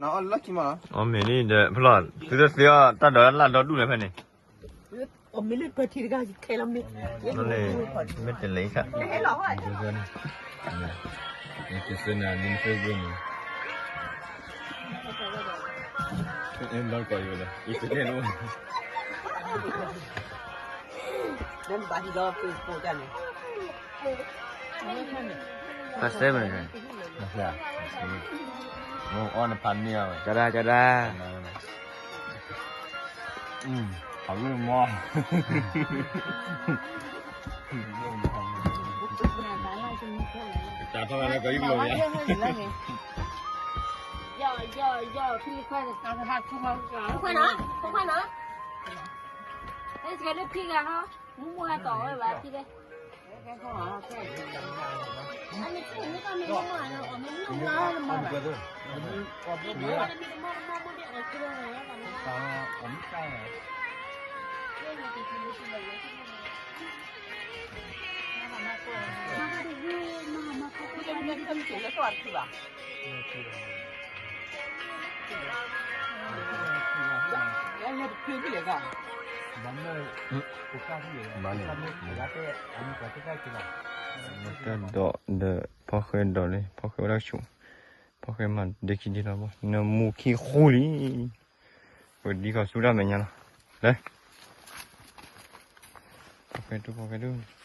နအီၣ်လၢခံမး, အီၣ်မ့ၤလံဒီး ဖလီၢ် သုတသ့အီၣ်တၢ်ဒိးလၢ်ဒိၣ်ဒူၣ်လဲၣ်ဖဲန့ၣ်, အီၣ်မ့ၤလၢပၢၤထံတဂၤခဲလီၤမ့ၢ်, မ့ၢ်တလဲၤခါ, ကစၢနၤန့ၣ် Facebook န့ၣ်, အဲ ဘၣ်ကီးယိၤလၢ Instagram န့ၣ်, နဘၣ်ဟံးလီၤ Facebook တၢ်န့ၣ် တၢ်စဲမ့ၢ်န့ၣ်, အီၣ်နဖးန့ၢ်အီၤဝဲ, ကဒၣ်ကဒၣ်, အဝဲမီၢ်, တၢ်ထီၣ်ဝဲလၢကီးယုၢ်ကလိာ်ယါ, ယီၤ ယီၤ ယီၤ ဖံခွဲး, ခွဲးနီၤ, ခွဲးနီၤ, အဲ စကဲလၢဖံဂၤဟီ, မူမူအတီၢ်ဝဲဘၣ်ဖံလဲၣ် တၢ်ဒိးဒီးဖီဃဲဒိးလံ, ဖီဃဲဝဲဒၣ်ဆူၣ်, ဖီဃဲမၤဒ့ခံဒ့လီၤဘၣ်, နမူခံဃူလံ, ပဒံခီဆူတၢ်မဲာ်ညါလီၤ, လၢ ဖီဃဲဒိၣ် ဖီဃဲဒိၣ်, ဖီဃဲဒိၣ်,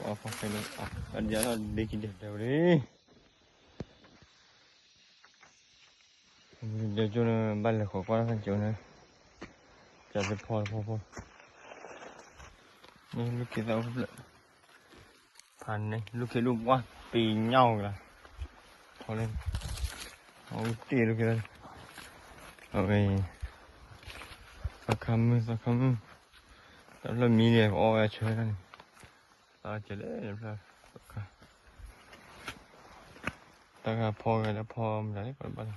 အဒံးထီၣ်ဒ့ခံဒ့တဲဝဲလံ ဒဲကၠိန့ၣ် ဘၣ်လဲၤဃီၤကွၢ်တၢ်ကၠိန့ၣ်, ကၠီသ့ၣ်ဖီတဖီဖီ, န့ၣ်လူၢ်ခ့သၣ်အိၣ်ဖျၢၣ်, ဖးန့ၣ် လူၢ်ခ့လူၢ်ပှၢ်ပ့ၤညၣ်အိၣ်ကလါ, ဖီလၢ, အဝဲတ့ၢ်လူၢ်ခ့သၣ်, အဝဲ, သီခါမုၢ် သီခါမုၢ်, တၢ်ဖျၢၣ်မံန့ၣ် ပအီၣ်ဝဲအဆၢတၢ်န့ၣ်, သီကဲလဲၣ် တၢ်ဖျၢၣ်, တၢ်ဂၤဖီဂဲၤလၢဖီမတၤလၢပှၤဘၣ်လီ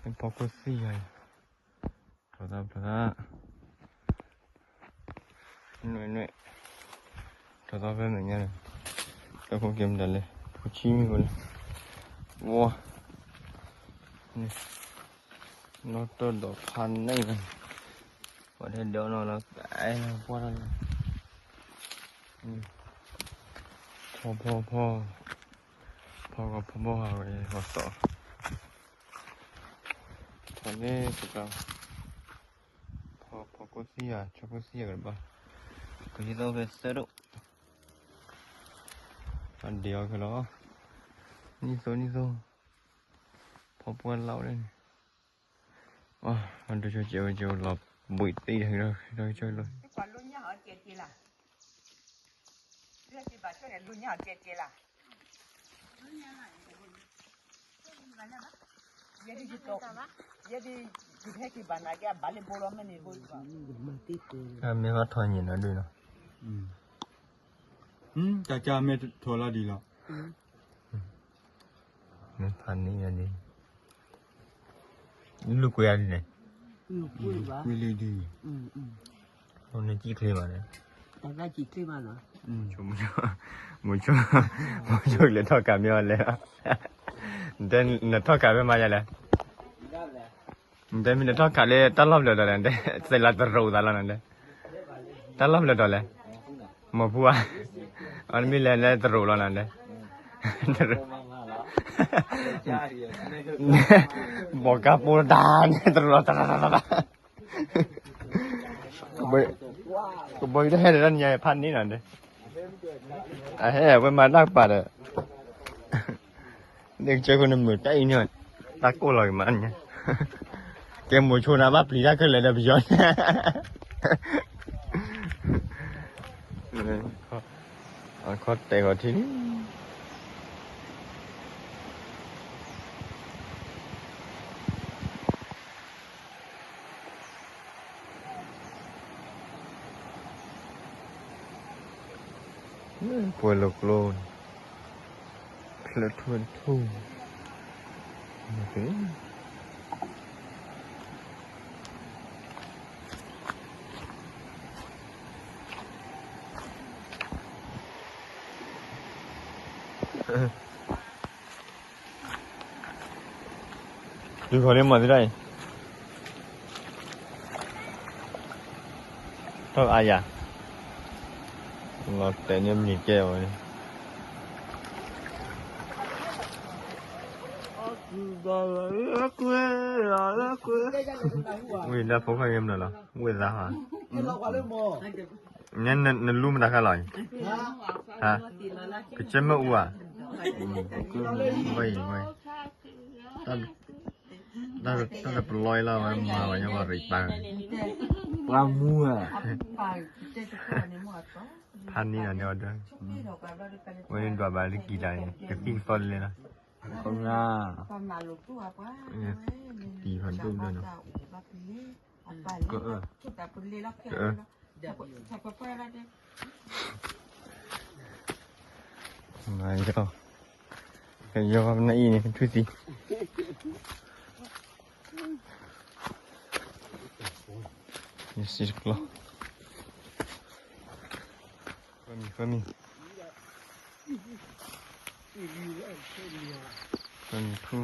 ၤ, ဖီခိၣ်သံၣ်ယၤအံၤ, ထီၣ်သၣ်ဖျီသၣ်, နွဲၣ်နွဲၣ်, ထီၣ်သၣ်ဖဲမဲာ်ညါန့ၣ်, တၢ်ခိၣ်ကဲမတၤလဲၣ် ဖိဆံးမံၤဝဲလဲၣ်, ဝါ, နီၢ်တၢၢ်ဒီးဖးန့ၣ်, ပှၤထဲဒၢးနီၢ်လီၤ အဲၣ်လီၤပှၢ်ထီၣ်လီၤ, ဖီဖီဖီ, ဖီကီဖီဖီဟးဝဲဂီၤသီး, ဖီန့ၣ်တကး, ဖီဖီခိၣ်သံၣ်ယၤ ဆီခိၣ်သံၣ်ယၤကတဘၣ်, ကယသီၣ်ဖဲသၢဒိၣ်, အဒံးအီၤခဲလီၤ, နံၣ်သိနံၣ်သိ, ဖီပှၢ်လၢဝဲန့ၣ်, အဒိကၠိကဲဝဲကၠိလီၤ, ဘှံးသ့ၣ်ဒီးဒီကၠိလီၤ, မ့ၢ်ဘၣ်ထီၣ်ညံၣ်နီၤဒုးနီၤ, တၢ်ကါမ့ၢ်ထီၣ်လီၤဒံးလီၤ, မ့ၢ်ဖးန့ၢ်ယၤဒ်, လူၢ်ကွံာ်ယၤဒ်န့ၣ်, ကွံာ်လံဒ်, နစံၣ်ချ့ဘၣ်န့ၣ်, မိၤဆိ, မိၤဆိလဲၤထီၣ်ကးမ့ၢ်အီၤလဲၣ်, နတဲနထီၣ်ကးဖဲမၤယၤလဲၣ်, နတဲမ့ၢ်နထီၣ်ကးလၢတၢ်လီၢ်ဖျၢၣ်ဒီးလဲၣ်, နတဲသဲလၤတရူးသးလီၤနတဲ, တၢ်လီၢ်ဖျၢၣ်ဒီးလဲၣ်, မိၢ်ဖူဧါ, အမ့ၢ်လဲၤလၢတရူးလီၤနတဲ, တရူး, ဘီကါပိတၢ်န့ၣ် တရူးလီၤတၢ်တၢ်တၢ်တၢ်, ကဘီယူၤတဟဲဒီးတၢ်နံၤညါဖးန့ၢ်နီၤဒဲး, အဟဲဝဲမၤတၢ်ကပၤဒီး, ဒ်ကစၢၢ်ခိၣ်နမုာ်တၢ်အံၤန့ၣ်, တၢ်ကိၢ်လီၤက့ၤမးန့ၣ်, ကဲမိၤဆိနၤဘၣ်ပျံၤတၢ်ခဲလၢာ်ဒီးပယီၤန့ၣ် အခီတဲာ်ဂီၤထံလံ, ပှဲၤလိာ်ကျိ, ဖျၢၣ်ထူၣ်ထူၣ်, ဒုးဃီၤန့ၣ်မၤသ့ဒၣ်အံၤ, ထီၣ်အါယၤ, လီၤတဲာ်န့ၢ်မံၤကဲအီၤဝဲန့ၣ်, ဝံၤဒၣ်ဖိခွါကဲမနုၤလီၤ, ဝံၤသးဟါ, နလူမတၤခါလီၤအံၤ, ကစၢၢ်မ့ၣ်အူဧါ, ဘၣ်အံၤ, တၢ်တပလီၢ်အံၤလီၤ ဝဲမၤဝဲညီဘၣ်ရံးပၢ်, ပှၤမူဧါ, ဖးန့ၢ်နၤန့ၣ်အီၤဒီး, ဝဲန့ၣ်ဒွးဘၣ်လၢကံၢ်တၢ်န့ၣ် ကသံၣ်ကသီလဲၣ်လီၤ, ခီ, တံၤဖးဒိၣ်ဒၣ်နီၤ, က, က, မၤယီၤ, ကယီၤနအံၤန့ၣ် ထူသံ, ယစံးတကျီ, ဃၢမံၤ, ဃၢမံၤ, ဃၢမံၤထူ,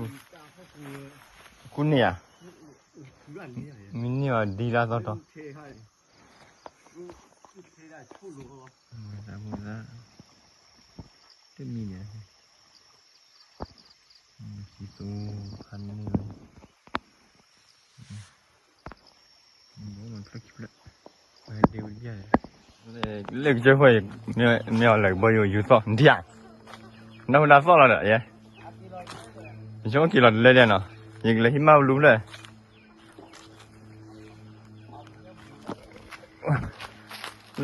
ကူန့ၢ်ဧါ, မ့ၢ်န့ၢ်အီၤဒ်လၢအသီတီ, မုၢ်သၣ်, မုၢ်သၣ်, တမံၤန့ၣ်, မ့ၢ်သံသိခါန့ၣ်, လၢကစၢၢ်ခိၣ်အံၤ, မ့ၢ်အီၤလဲၤကဘီယူၤယူၤသီၣ် နထံၣ်ဧါ, နၢ်ဟူဒၣ်သီၣ်လီၤဒီးယဲ, ယဆိကမိၣ်က့ၤလီၤတလဲဒဲးနီၤ, ယကလဲၤဟံးမၢ်ဘလူးဖျၢၣ်,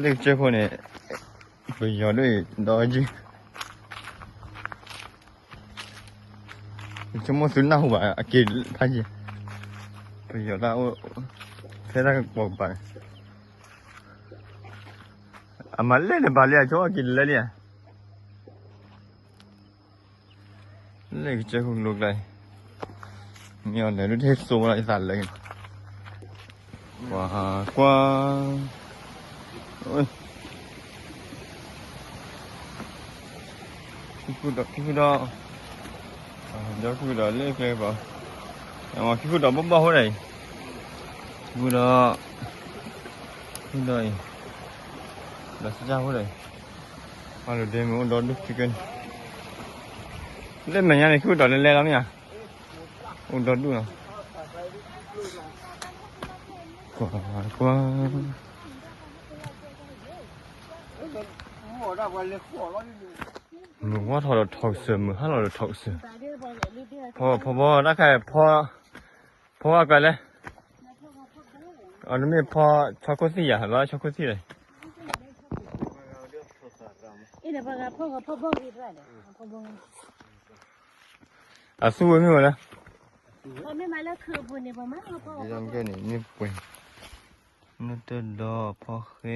လၢကစၢၢ်ခိၣ်န့ၣ်, ပယီၤဒိၣ်အံၤဒီးယုၢ် ယဆိကမိၣ်သုနၢ်ဟူဘၣ် အက့ၤဖးယံၤ, ပယီၤတၢ်အိၣ်, ဖဲတၢ်ကပီၤကပၤန့ၣ်, အမၤလဲၣ်န့ၣ်ဘၣ်လံ အဆိကမိၣ်က့ၤတလဲလံဧါ, လၢကစၢၢ်ခိၣ်လိကျါအံၤ, မ့ၢ်အီၤလဲၤဒိၣ်တဟ့ၣ်သိဝဲလီၤ ယသးလၢက့ၤ, ကွၢ်, ကွၢ်, ခံဖုဒီး, ခံဖုဒီး, ဒီးခံဖုဒီးလၢကျဲကပၤ, ခံဖုဒီးဘီၣ်ဘီၣ်ဃိဒၣ်အံၤ, ခံဖုဒီး, ခံဖုဒီးအံၤ, ဒီးစၢ်ဃိဒၣ်အံၤ, ပှၤလူၤဒ့မ့ၢ်အိၣ်ဒီဒူၣ်ခံကဲန့ၣ်, လၢမဲာ်ညါန့ၣ် ခံဖုဒီးလဲၤလဲၤလီၤမ့ၢ်ဧါ, အိၣ်ဒီဒူၣ်လီၤ, ကွၢ်, ကွၢ် မုၢ်ဝါထီၣ်ဒီးထီၣ်ကစၢၢ်, မုၢ်ဟါလီၤဒီးထီၣ်ကစၢၢ်, ဖီဖီဘီတၢ်ခါ, ဖီဝါကွၢ်လဲၣ်, အနမ့ၢ်ဖီဆီခိၣ်သံၣ်ယၤ လီၤဆီခိၣ်သံၣ်လဲၣ်, အသူဝဲမ့ၢ်ဝဲလၢ, န့ၣ်မ့ၢ်ပှဲၤ, နတဒီးဖီဃဲ,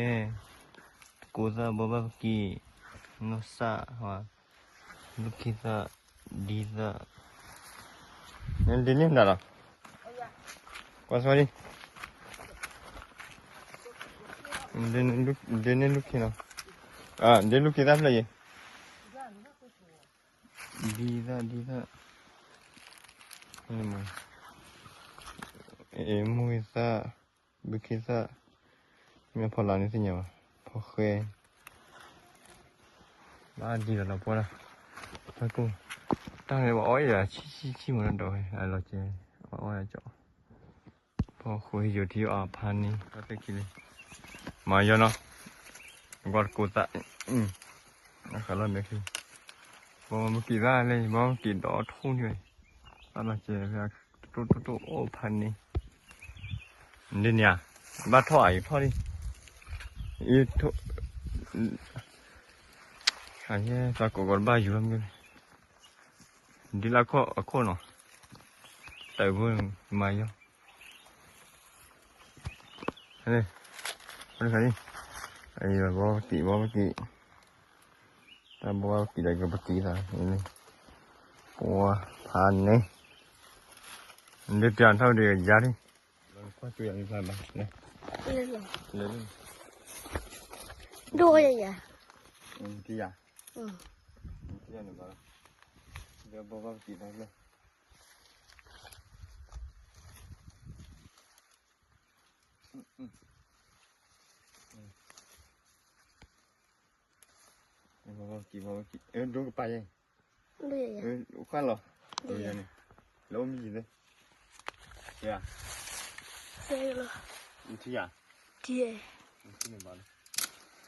တကိးသၣ်ဘီဘၣ်ပက့ၤ, နီၢ်စၢ်, ဘုခ့သၣ်, ဒ်သၣ်, ဒ်န့ၣ်မတၤလီၤ, ကွၢ်စီလံ, ဒ်န့ၣ်လူခ့လီၤ, ဒ်လူခ့သၣ်ဖျၢၣ်ယဲ, ဒ်သၣ်, ဒ်သၣ်, မူဂ့ၤသၣ်, ဘုခ့သၣ်, မ့ၢ်ဖီလာ်န့ၣ်သ့ၣ်ညါဘၣ်, ဖီဃဲ, ဘၣ်ဒ်လီၤလီၤပှီၢ်လီၤ, တၢ်ကိၢ်, တၢ်န့ၣ်ပှၤအီၣ်အံၤဒီး ဆံၣ်ဆံၣ်ဆံၣ်မးဒီးဝဲ အလီၤကဲ, ပှၤအီၣ်ယၤကၠီ, ဖီဃဲယိာ်ထံအီၤဖးန့ၣ် တၢ်သ့ၣ်ခံလံ, မၤယီၤနီၤ, ကွၢ်တကိးသၣ်, အဃးလီၤမဲာ်ချံ, ဘီမက့ၤသၣ်လဲၣ်, ဘီမက့ၤဒီးထူၣ်န့ၣ်, တၢ်လီၤကဲဖဲ တိၢ်တိၢ်တိၢ်အိၣ်ဖးန့ၣ်, ဒ်န့ၣ်ဧါ, ဘၣ်ထီၣ်ဧါ ယထီၣ်လံ, ယထီၣ်, သးကိးကီးတဘၣ်ယူၤလီၤမ့ၢ်, ဒ်လၢခိၣ်အခိၣ်နီၤ, တၢ်အုၣ်ဖိမၤယီၤ, ဘီပက့ၤ ဘီပက့ၤ, တၢ်ဘီပက့ၤဒီးကပက့ၤသး, ပှၤဖးန့ၣ်, ဒ်တၢ်ထီၣ်ဒ်ကယၤလံ, ကွၢ်ကၠိယၤမ့ၢ်ဖျါဘၣ်, ဒိၣ်ယၤ, ကယၤ, ကယၤန့ၣ်ဘၣ်, ဒီးဘီပက့ၤတၢ်လၢ ကံ ဘီဘီကံ ဒိကပၤယဲ, ဃၣ်လီၤ, န့ၣ်, လၢအိၣ်မံယံၤသ့, ယၤ, ထံယၤ, ထံန့ၣ်ဘၣ်လီ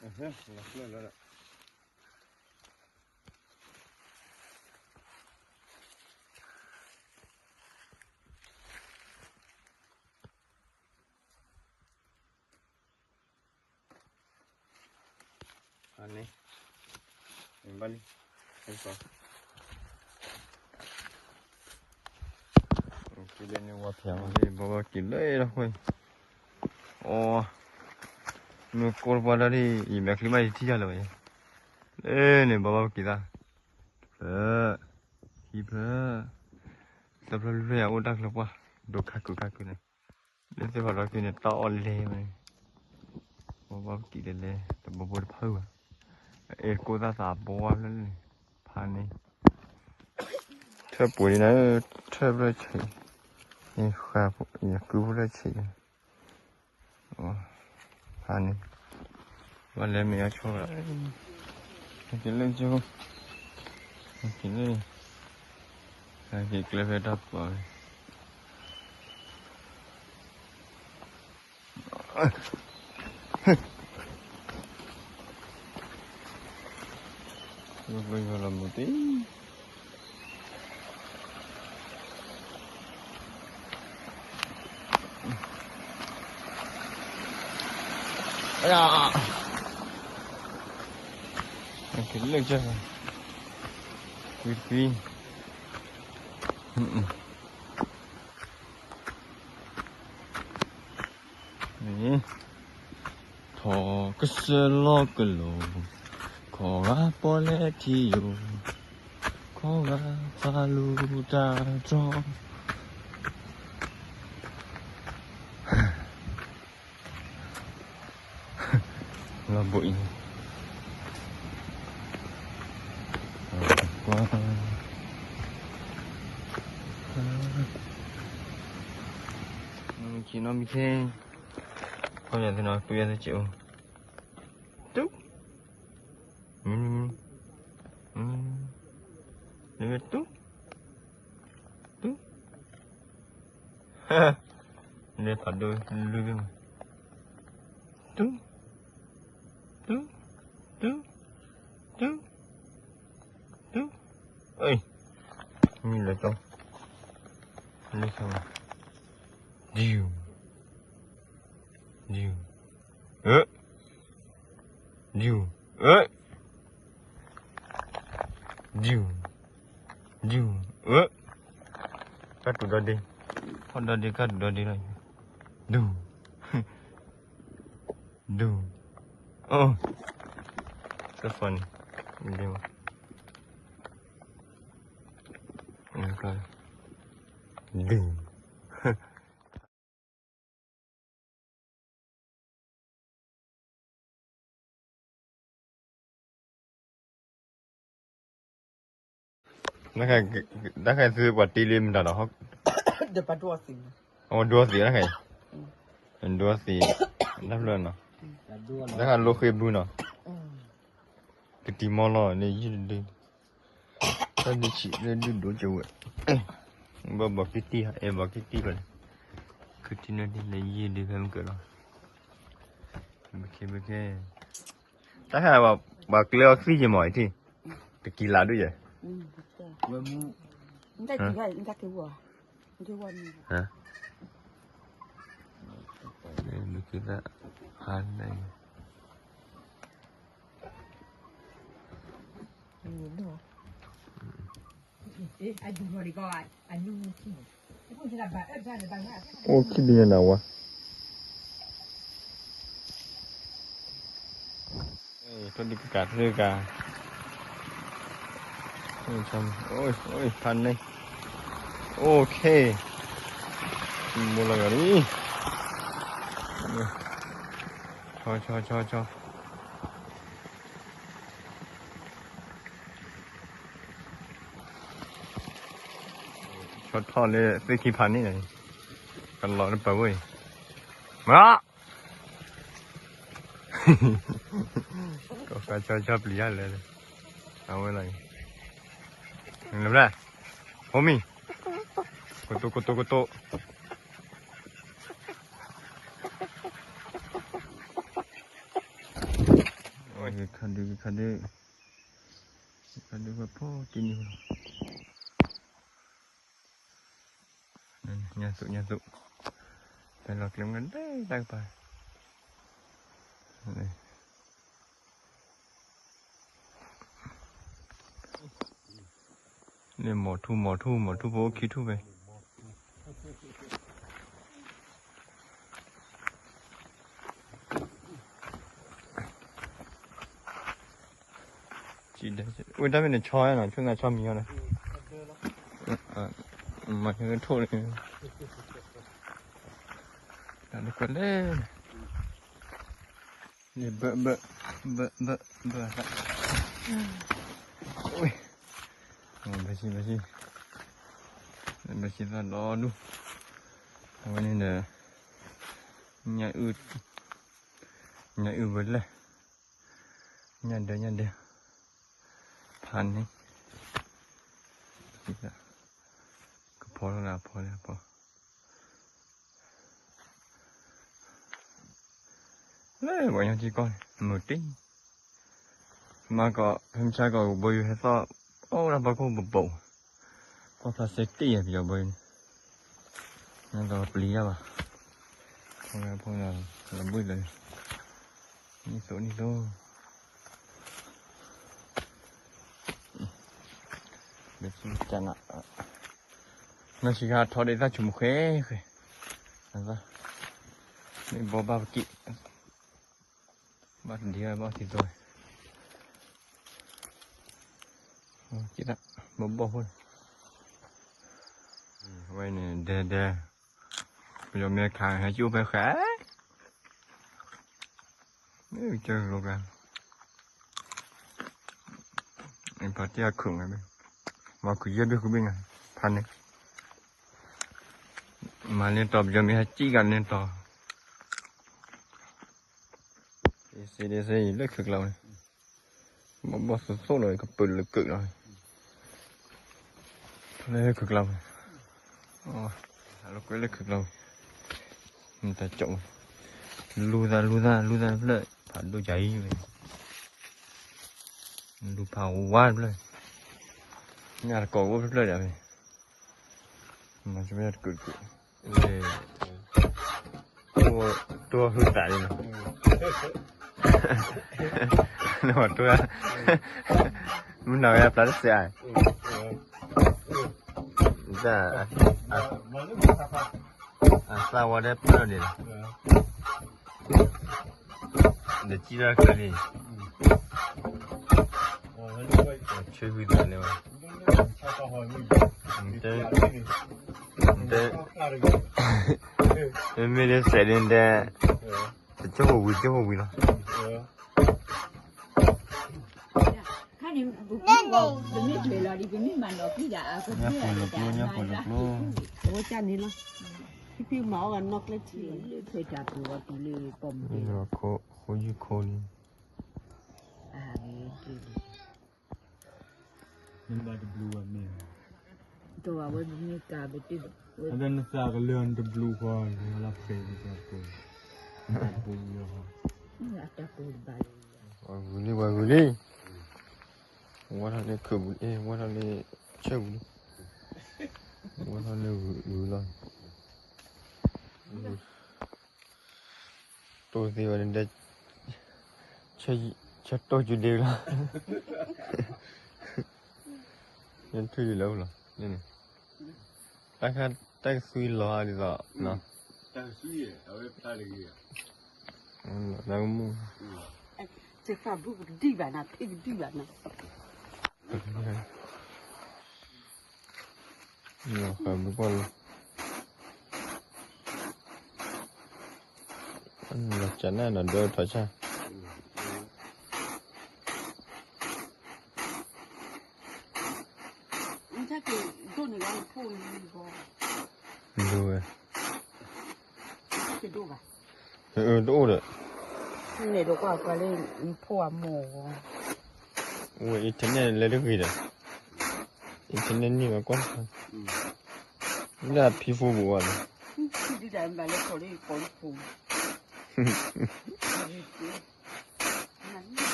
ၤ, လီၤလီၤလီၤ. န့ၣ်, ဘၣ်လံ, လၢန့ၣ်ဝါဖၠးမးလံ ဘီဘီကံၤလၢလီၤဃိ, အိ, မ့ၢ်ကိၢ်တပှၢ်ဒၣ်ဒ် ယမဲာ်ချံမးယထံၣ်ယၤလၢၤဘၣ်, လၢန့ၣ် ဘီဘီကံၤသၣ်, ဖျၢၣ်, ဟံၣ်ဖျၢၣ်, သၢဖျၢၣ်လွံၢ်ဖျၢၣ်ယၤအိၣ်တၢ်ချၢပှၢ်, ဒိခါကုာ်ခါကုာ်န့ၣ်, လၢသ့ၣ်ဖးထီၣ်က့ၤန့ၣ် တၢ်အီၣ်လဲမးန့ၣ်, ဘီဘီကံၤလဲၤလဲၤ တဘိဘိတဖၣ်ဘၣ်, အ့ၣ်ကိၢ်သၣ်သးဘီဝါဖျၢၣ်န့ၣ်, ဖးန့ၣ်, ထၢၣ်ပှ့ၤဒ်န့ၣ်, ထၢၣ်ဖျၢၣ်ဆံး, ယဃာ်, ယကုၢ်ဖျၢၣ်ဆံး, ဖးန့ၣ်, ဘၣ်လဲၤမ့ၢ်အဆိ, က့ၤလၢကၠိ, က့ၤလၢ, က့ၤကျဲဖဲတၢ်ပီၤ, လီၤမူတ့ၢ်, က့ၤလၢကၠိ, ကွံကွံ န့ၣ်, ထီၣ်ကစၢၢ်လီၢ်ကလိၤ, ခီဂာ်ပီၣ်လဲၣ်ထံယိာ်, ခီဂာ်ဖးလူၤတၢ်တြီ, လီၤဘိးအံၤ, ကွၢ်, မ့ၢ်နီၢ်မံၤခဲ, ခီယၤသ့ၣ်နီၤ တူၢ်ယၤသ့ၣ်စဲးအိၣ်, တူၢ်, မ့ၢ်, မ့ၢ်, တူၢ်, တူၢ်, လၢဖးဒိၣ်လွံၢ်ဘ့ၣ်မး, တူၢ်, တူၢ်, တူၢ်, တူၢ်, တူၢ်, တူၢ်, အ့ၣ်, မံလၢကၠီ, လၢကၠီ, ဒူ, ဒူ, အၢ ဒူ, အၢ, ဒူ, ဒူ, အၢ, ကၢ်တူာ်ဒီဒ့, ဖီၣ်ဒီဒ့ ကၢ်တူာ်ဒီဒ့လီၤ, ဒူ, ဒူ, အိၣ်, ကၢ်ဖီန့ၣ်, ဒူ, ဒူ. တၢ်ဃဲသုပှၤတ့လံမတၤဒီး, အဝဲဒိသံးတၢ်ဃဲ, ဒိသံး, တၢ်ဖျၢၣ်နီၤ, တၢ်ဃဲလိဃ့ဘုနီၤ, ကတံၤမီၢ်လီၤန့ၣ်ယုၢ်တဒု တၢ်ဒုးဆံးလၢဒုၣ်ဒိကဝဲၢ်, ဘၣ်ဘီက့ၤတံၢ်, အဲၣ်ဘီက့ၤတံၢ်ဘၣ်န့ၣ်, ကတံၢ်န့ၣ်ဒ်လၢယံာ်ဒုးဖဲမုၢ်ကၢၤလီၤ, ဘုခ့ဘုခ့, တၢ်ဃဲပှၤကျဲအီၤသံယမီၤအံၤထံၣ်, တကံၤလးဒုးယဲၢ် ဘုခ့သၣ်, ဟါန့ၣ် အိၣ်ခံဒုညါနၤဝါ, ထိၣ်ဒုကကး ထိၣ်ဒုကး, ဖးန့ၣ်, အိၣ်ခ့, မိၢ်လီၤဂာ်လံ, ဆီဆီဆီဆီ ဆီထီၣ်လၢသ့ၣ်ခံဖးန့ၣ်, ကလီၤလၢပှၤဝဲအံၤ, မၤ, ကီၢ်ဃါဆီဆီပျံၤယါလဲၣ်, အဝဲလီၤအံၤ, လၢဘျဲၣ်, ဟိမံၤ, ကတိၤ ကတိၤ ကတိၤ, ဂ့ၤခါဒုး ဂ့ၤခါဒုး, ဂ့ၤခါဒုး ဝဲဖီတံၢ်နံၤဖိလီၤ. ညၣ်သူၣ် ညၣ်သူၣ်, ဖဲလီၤကျဲမ့ၢ်ဒဲတၢ်ကပၤ, န့ၣ်မိာ်ထူ မိာ်ထူ မိာ်ထူဖိအိၣ်ခံထူၣ်ဖဲ ဝဲဒၣ်မ့ၢ်နဆီနီၤ ဆိၣ်နၤဆီမံၤအီၤနီၤ, မၤဆိကထိၣ်န့ၣ်, တၢ်တကွဲးလဲၣ်, ဘၢ ဘၢ ဘၢ ဘၢ ဘၢ ဘၢဆံ ဘၣ်ဆံ, ဘၣ်ဆံသၣ်ဒီဒူၣ်, အဝဲန့ၣ်ဒီး ညၣ်အုၣ်, ညၣ်အုၣ်ဝဲလဲၣ်, ညၣ်ဒၢ ညၣ်ဒၢ, ဖးန့ၣ်, ကဖီထီၣ်လၢအဖီလၢအဖီ လၢပှၤညီထံကီၢ်န့ၣ် မုာ်တ့ၢ်, မၤကီး ဖဲမဆါကီး ကဘီယူၤဟဲသီၣ်, အိၣ်ဒၣ်ပှၤကိၢ်ပပိာ်, ကွၢ်ဖျါစဲတ့ၢ်ယၤ ပယီၤဘီယူၤန့ၣ်, နသီပျံၤတၢ်ဘၣ်, ဖိဖိ လီၤဘှံးလီၤ, နံၣ်သိနံၣ်သိ ဘဲဆူကနၣ်, နီၢ်ဆံးခါထီၣ်ဒ်သၣ်ဆိမိၣ်ဃဲဃဲ, မ့ၢ်ဘီဘၣ်ပက့ၢ်, ဘၣ်တဒံးဘၣ်သံသိ, က့ၢ်ဘီဘီၣ်ဖိ, ဝဲန့ၣ်ဒဲဒဲ, ပယီၤမ့ၢ်ခးဟဲကၠိၣ်ဖဲဃဲ, မ့ၢ်ကၢလိကျါ ဖးတံၢ်အခုၣ်ငါဘ့ၣ်, မၤခုၣ်ယဲၢ်ဘ့ၣ်ဃုဘ့ၣ်ငါ, ဖးန့ၣ်, မၤလၢတီၤ ပယီၤမ့ၢ်ဟဲကံၣ်ဂၤလၢတီၤ, စ့ဒ့စ့ယံၤလၢခုၣ်ကျါန့ၣ်, ဘီၣ်ဘီၣ်သိသိလီၤ ကပၢၤလၢကၢးလီၤ, လၢခုၣ်ကျါန့ၣ်, လၢကွဲလၢခုၣ်ကျါန့ၣ်, တၢ်ကၠီၣ်, လူသးလူသးလူသးတဖျၢၣ် ဖးဒိၣ်ကၢ်အံၤဝဲ လူၤဖးဝါတဖျၢၣ်, ညၣ်တကိးအိၣ်တဖျၢၣ်ဒၣ်ဝဲ, မၤစ့တကုာ်တကုာ်, တိၢ်ဟုသးလံနီၤ, နမၤတိၢ်, မုၢ်နၤဝဲပျၢ်တစဲး, တၢ်, အသၣ်ဝါဒဲးပျၢၢ်န့ၣ်လီၤ. ဒီးစံၣ်ထီၣ်ချၢန့ၣ်, ဆၢဝံသးန့ၣ်ဝဲ, မ့မ့ၢ်လၢစဲးဒၣ်တဲ, တကၠိၢ်ဟိဝံၤ ကၠိၢ်ဟိဝံၤလီၤ. ညၣ်ဖိလိာ်ကျိ ညၣ်ဖိလိာ်ကျိ, ဃိယုၢ်ခိလံ, နသးကလၢနတဘျုးဃီ, လၢဖဲနတၢ်ပူၤ, နတၢ်ပူၤလီၤ, ဝဲဂုာ်လံ ဝဲဂုာ်လံ, ဝဲထီၣ်လၢခုးပူၤလံ, ဝဲထီၣ်လၢဆၢပူၤလံ, ဝဲထီၣ်လၢဂုာ်လီၤ. တိၢ်သ့ဝဲဒၣ်, ဆၢတိၢ်ကဒ့လီၤ, နထုးလီၤလီၤ, တၢ်ခါတၢ်ကသွံလီၤဒ်သိး, တၢ်ကသွံ, အဝဲဖျါတဂ့ၤ, တၢ်ကမူၣ်, တၢ်ကဒံၣ်ဘၣ်နၤ ဖံကဒံၣ်ဘၣ်နၤ ဃးဘုကွၢ်လီၤ, လီၤကၢ်နၢ်နီၤ ဒၢထီၣ်ဆၣ်, ဒိဝဲ, တအိၣ်ဒီး, န့ၣ်ဒီးကွၢ်ကွၢ်လၢဖိအမိၢ်ဂီၤ ဝဲ internet လဲၤတဂ့ၤဒီး, internet န့ၢ်ဝဲကွၢ်တခါ, လၢအဖံဖိပူၤအီ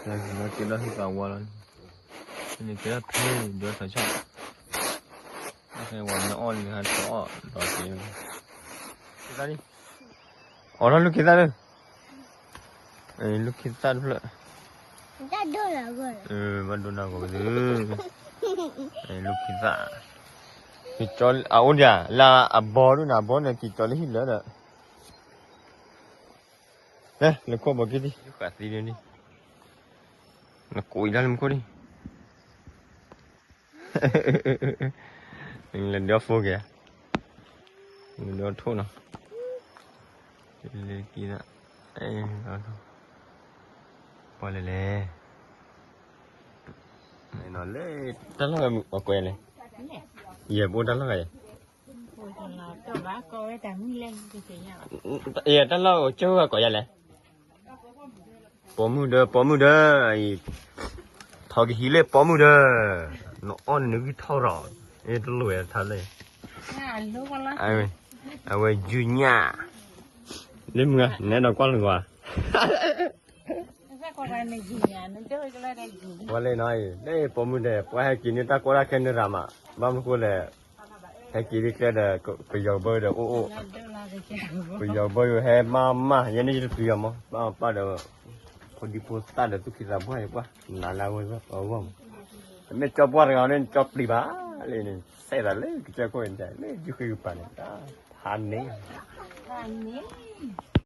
ၤဒီး, ကဲဒီးဟံၣ်သးဝါလီၤ, န့ၣ်ကဲထီၣ်ဖဲဒိးထီၣ်ဆီ, ဝဲမ့ၢ်အီၣ်လံဟါထီၣ်အီၣ်ဒီးက့ၤ, အီၣ်ထီၣ်လူၢ်ခံသၣ်လၢ လူၢ်ခံသၣ်တဖျၢၣ်, ဘၣ်ဒိနၤဂီၤကသ့, လူၢ်ခံသၣ်, က့ၤကၠီအအိၣ်ဒံးဧါ, လၢအဘီဒိၣ်န့ၣ် အဘီန့ၣ် က့ၤကၠီလၢဟံၣ်လၢဒီး, လဲၤခိၣ်ဘီက့ၤဒံး, ဃးသံဒံး, နကိးအံၤဒၣ်လၢမူခိၣ်ဒံး လၢဒီးဖိက့ၤ, လၢဒီးထိၣ်နီၤ, လၢကံသၣ်, ပှၤလဲၤလဲၣ်, လၢတၢ်လီၢ်ဂၤမုၢ်အကွဲလဲၣ်, ယဲၢ်ဘိတၢ်လီၢ်ဂၤယဲၢ်, ယဲၢ်တၢ်လီၢ်ဂၤကၠိဂၤကိးယၤလဲၣ် ပိာ်မုၣ်ဒီး ပိာ်မုၣ်ဒီး, အံၤ, ထီၣ်ကဟံးလၢပိာ်မုၣ်ဒီး, နအီၣ်နဂံၢ်ထီၣ်ဒီး, တလိၣ်ဝဲထါလၢ, အဝဲယုၢ်ညၣ်, လၢမုၢ်ဂၤ နဲဒီးကွၢ်လၢကွၢ်, ဝဲလဲၣ်နီၤအံၤ လၢပိာ်မုၣ်ဒီး ပှၤဟဲက့ၤန့ၢ်တၢ်ကီတၢ်ခဲန့ၣ်ရၤမး, ဘၣ်မနုၤဃိလဲၣ် ဟဲက့ၤဒ်ကျဲဒီး ပယီၤဘၢဒီးအိၣ်အိၣ်, ပယီၤဘၢယိၤဟဲမးမး ယဲန့ၣ်ယတပျံၤအီၤမး ဘၣ်ပၢ်ဒီး ဖိဒံဖိသၣ်ဒီးသူၣ်ကံသးပှၢ်ယပှၢ် နၤလၢအဂီၢ်မး, မ့ၢ်ကၠီပှၢ်တဂၤန့ၣ် ကၠီပျံၤဘၣ်လၢန့ၣ် စဲးသးလၢကစၢၢ်ခိၣ်န့ၣ် လၢယုၢ်ဃ့ကပၤန့ၣ် ဖးန့ၣ်